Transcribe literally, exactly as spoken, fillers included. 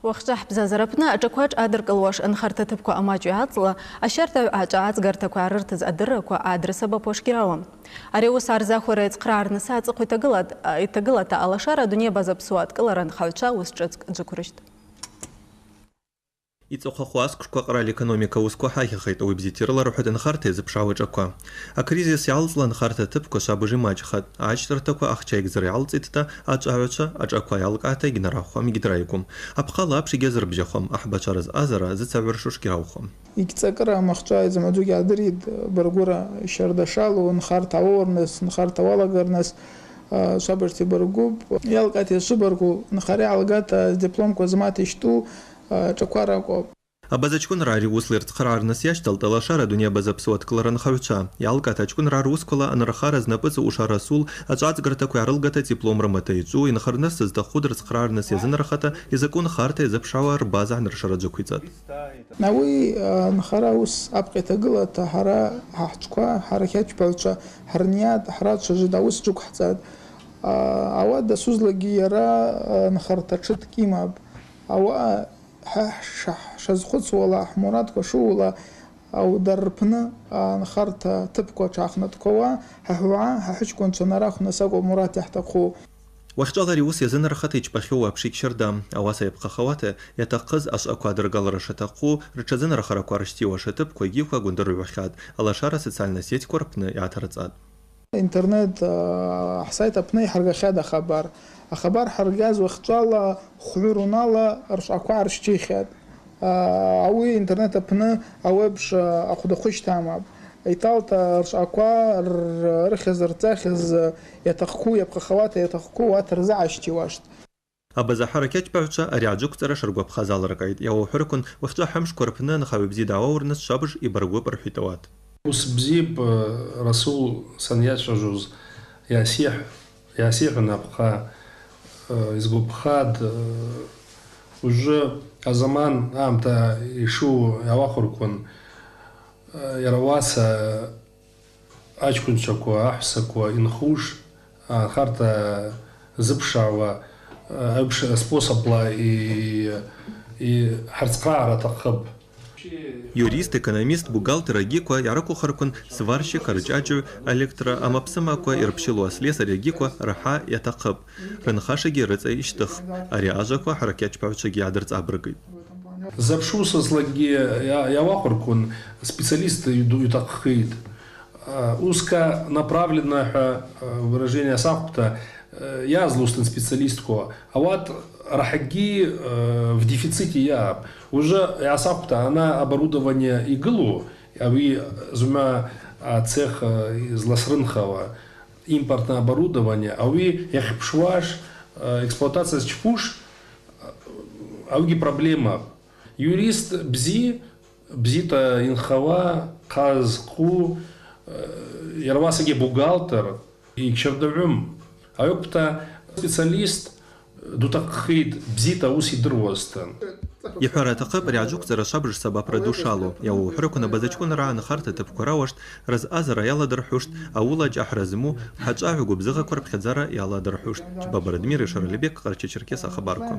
Уахьчӏва хӏбзазара апны ашӏаква шӏадыркӏылуаш анхарта тыпква амачӏу йгӏацӏла, ащардагӏв ачӏа ацӏгартаква йгӏарыртыз адырраква адрес абапуашгьи рауам. Ари ауыс гӏарзахвара йацхърагӏарныс ацӏыхъва йтагылат-, йтагылата Алашара адуней абаза апсуа адкӏылара анхагӏвчва уыс шӏыцкӏ джвыкврыщт. Йцӏыхъвахуа асквшква къарала экономика уысква гьахьахитӏ, ауи бзитирла рахвата анхарта йазыпшгӏауа ашӏаква. Акризис йалцӏла анхарта тыпква швабыж ймачӏхатӏ. Ачӏвартаква ахча йгьзыргӏалцӏитӏта, ачӏагӏвачва ашӏаква йалкӏгӏата йгьнарахвхуам, йгьдрайгьум. Апхъала апшгьи азырбжьахуам, ахӏбачва рызъазара зыцагӏвыршуш гьраухуам. Йгьцӏакӏыра амахчӏа йзымгӏвадзугьи гьадыритӏ, баргвыра щарда шалу, нхарта ауаурныс, нхарта уалагарныс, а, швабыжта йбаргвыпӏ. Йалкӏгӏата йшвыбаргву, нхара йгӏалгата, дипломква змата йщтӏу, а, шӏаква ракӏвапӏ. Абазачкӏвынра ари ауысла йырцхърагӏарныс йащталтӏ Алашара адуней абаза апсуа адкӏылара анхагӏвчва. Йалкӏгӏата ачкӏвынра руысквала анырхара знапӏыцӏа Уша Расул ачӏа ацӏгартаква йгӏарылгата диплом рымата йчӏву, йынхарныс зтахъу дырцхърагӏарныс йазынархата, йзакӏу нхарта йазыпшгӏауа рбаза гӏаныршара джвыквицӏатӏ. Ауи, а, нхара уыс апкъ йтагылата хӏара хӏа хӏчӏвква, хӏара хачпагӏвчва, хӏырниат, хӏара чважвада уыс джвыквхӏцӏатӏ. А, ауат дасузлагьи йара, а, нхарта тшыткӏ йымапӏ. Ауаъа Хӏа-, ша-, шазхъвыцуала, хӏмуратква шуула, аудар рпны анхарта тыпква тшгӏахънатквауа, хӏа хӏугӏа, хӏа хӏычкӏвынчва нарахвныс акӏвпӏ мурат йхӏтахъу. Уахьчӏвала ари ауыс йазынархата йчпахьу апшыгь щарда. Ауаса йапхъахауата, йатахъыз ашвъаква адыргалра шатахъу, ртшазынархараква рщтиуаш атыпква йгьиква гвындырыгӏвхьатӏ, Алашара социальный сетьква рпны йгӏатарцӏатӏ. Интернет, а, хӏсайт апны йхӏыргахьатӏ ахабар. Ахабар хӏыргаз уахьчӏвала хвгӏвы рунала ршвъаква гӏарщтихьатӏ. А, ауи интернет апны ауи апш, а, ахъвдаквыщта амапӏ. Йталта ршвъаква р-, рыхьыз, рцахьыз, йатахъу, йапхъахауата йатахъу, ауат рзыгӏащтиуаштӏ. Абаза хӏаракьатчпагӏвчва ари аджвыквцӏара шыргвапхаз аларкъайтӏ. Йауахвхӏвараквын, уахьчӏва хӏымшква рпны анхагӏвыбзи дгӏауаурныс швабыж йбаргвыпӏ рхӏвитӏ ауат. Уыс бзипӏ, э, Расул санйачважвуз, йасихӏ-, йасихӏван апхъа, э, йсгвапхатӏ, э, ужвы азаман амта йшыу йауахвхӏвараквын, э, йара ауаса, э, Ачкӏвынчваква, ахӏвссаква йынхуш, анхарта зыпшгӏауа, а, айпш способла йгьи-, йгьи хӏырцхърагӏара атахъыпӏ. Юрист, экономист, бухгалтер йгьиква йгӏарыквхараквын, сварщик, арчӏачӏыгӏв, электро-, амапсымаква йырпщылу аслесарь йгьиква рахӏа йатахъыпӏ, рынхашагьи рыцӏа йщтӏыхпӏ. Ари ажваква хӏаракьатчпагӏвчвагьи йгӏадырцӏабыргитӏ. Запшу саслагьи йа-, йауахвхӏвараквын специалист йду-, ютахъхитӏ. Э, узконаправленная хӏва, э, выражение асахъвта, э, йазлуштӏ специалистква. Ауат рахӏагьи, э, в дефиците йаъапӏ. Уже йасахъвта ана оборудование йгылу, ауи зымгӏва, а, цех, э, зласрынхауа, импортное оборудование, ауи йахьпшуаш, э, эксплуатация зчпуш, э, ауигьи проблемапӏ. Юрист бзи, бзита йынхауа, хъазхъу, э, йара ауасагьи бухгалтер, йгьщардагӏвым. Айхӏвахъвта специалист дутахъхитӏ, бзита ауыс йдыруазтын. Йхӏвара атахъыпӏ, ари аджвыквцӏара швабыж сабапра ду шалу. Йауахвхӏвараквын, абазачкӏвынра анхарта тыпква рауаштӏ, рызъазара йаладырхӏуштӏ, ауула чӏахӏра зму, хӏачӏвагӏваква бзыгъаква рпхьадзара йаладырхӏуштӏ. Чбаба Радмир, Ишара Алибек, Къарча-Черкес ахабарква.